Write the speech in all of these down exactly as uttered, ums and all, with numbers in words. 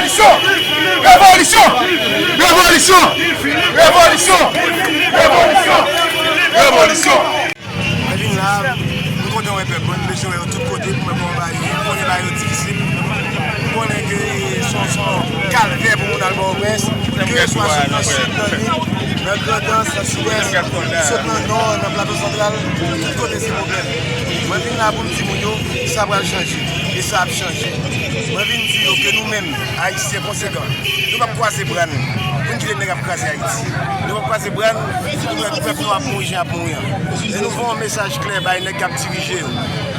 Revolisyon! Revolisyon! Revolisyon! Revolisyon! Revolisyon! Revolisyon! Mwen vin la, m kontan wè pèp mwen, m bezwen wè yo tout kote pou mwen pran bagay yo, m konnen bagay yo difisil. M konnen ke se yon, se yon kalvè pou moun al Pòtoprens, ke swa sot nan sid, nan nip, nan Grandans, nan Sidès, sot nan Nò, nan Plato Santral, tout kote se pwoblèm. Mwen vin la pou m di moun yo, sa pral chanje, e sa ap chanje. Mwen vin di yo ke nou menm, Ayisyen konsekan, nou p ap kwaze bra n pou n kite nèg ap kraze Ayiti. Nou p ap kwaze bra n pou n wè pèp nou ap mouri jan y ap mouri an. E nou voye yon mesaj klè bay nèg k ap dirije yo.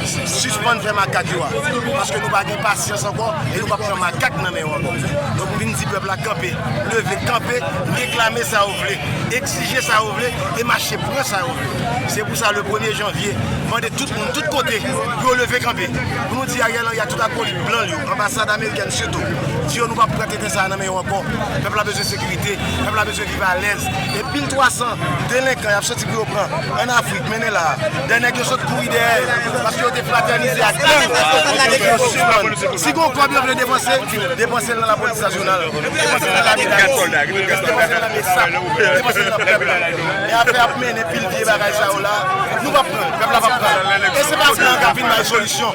Sispann fè makak yo a. Paske nou pa gen pasyans ankò e nou p ap pran makak nan men yo ankò. Donk, m vin di pèp la kanpe, leve, kanpe, reklame sa yo vle, egzije sa yo vle e mache pran sa yo vle. Se pou sa, le premye janvye, mande tout moun, tout kote, pou yo leve kanpe. Pou nou di Ariel Henry ak tout akolit blan l yo, anbasad amerikèn sitou, di yo nou p ap pran tenten sa a nan men yo ankò. Pèp la bezwen sekirite, pèp la bezwen viv alèz. E pil twa san delenkan y ap soti pou yo pran ann Afrik, mennen la a. Dèyè nèg yo sot kouri dèyè, paske yo te fratènize ak gang. Nèg yo sispann. Si gon kòb yo vle depanse, depanse l nan lapolis nasyonal, depanse l nan lame dayiti, depanse l nan besap, depanse l nan pèp la. E afè ap mennen pil vye bagay sa yo la, nou p ap pran l, pèp la p ap pran l. E se pa blan k ap vin bay solisyon.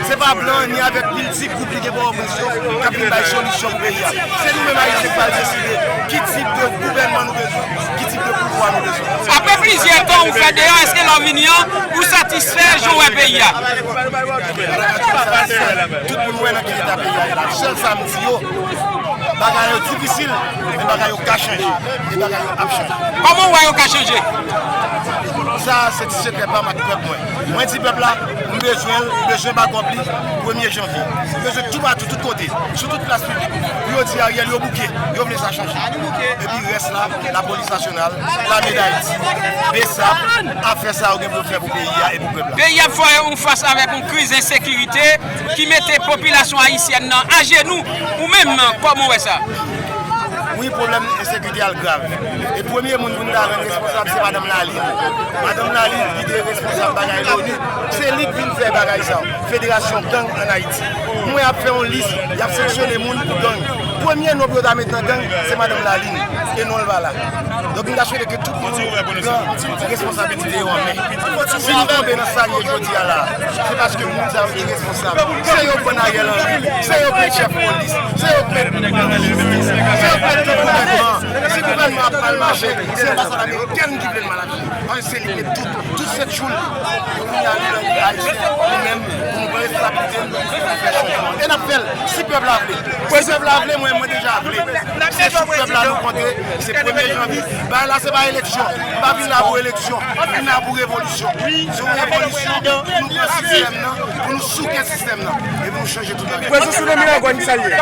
Se pa blan ni avèk pil ti gwoup li gen Pòtoprens yo k ap vin bay solisyon pou peyi a. Se nou menm Ayisyen k pral deside ki tip de gouvènman nou bezwen, ki tip de pouvwa nou bezwen. Apre plizyè tan ou fè deyò, èske lè w vini an, ou satisfè jan w wè peyi a? Tout moun wè nan ki eta peyi a ye la. Sèl sa m di yo, bagay yo difisil, men bagay yo ka chanje, e bagay yo ap chanje. Kòman w wè yo ka chanje? Sa a se ti sekrè pa m ak pèp mwen. Mwen di pèp la, m bezwen l, m bezwen bakòp li premye janvye. M bezwen toupatou, tout kote, sou tout plas piblik, pou yo di Ariel yo bouke, yo vle sa chanje. Epi rès la, lapolis nasyonal, lame Dayiti, besap, ap fè sa yo gen pou yo fè pou peyi a e pou pèp la. Peyi a ap fè yon fas avèk yon kriz ensekirite ki mete popilasyon ayisyèn nan ajenou. Ou menm, kòman w wè sa? Wi, pwoblèm ensekirite a l grav. E premye moun pou n ta rann responsab, se madanm Laline. Madanm Laline ki te responsab bagay Loni, se li k vin fè bagay sa yo. Federasyon gang ann Ayiti. M wè y ap fè yon lis, y ap sanksyone moun pou gang. Premye non pou yo ta met nan gang, se madanm Laline. e non l pa la. Donk, m ta swete ke tout moun pran responsabilite yo an men. Si nou tonbe nan sa n ye jodi a la, se paske moun sa yo ki responsab. Se yo k bann Ariel Henry, se yo k met chèf polis, se yo k met jistis, se yo k met tout gouvènman. Si gouvènman ap mal mache, se anbasad amerikèn ki vle l mal mache. An se li met tout, tout sèt jou l. Yo vini a li menm, li ayisyen, li menm, pou nou pran responsabilite n, pou nou fè chanjman. E n ap fè l, si pèp la vle. Si pèp la vle, mwen, mwen deja vle. Se sou pèp la nou konte, se premye janvye. Bagay la, se pa eleksyon. M pa vin la pou eleksyon. M vin la pou revolisyon. Se yon revolisyon pou nou pran sistèm nan, pou nou souke sistèm nan. E pou nou chanje tout bagay. Prezans ou nan Miragwàn, ki sa l ye?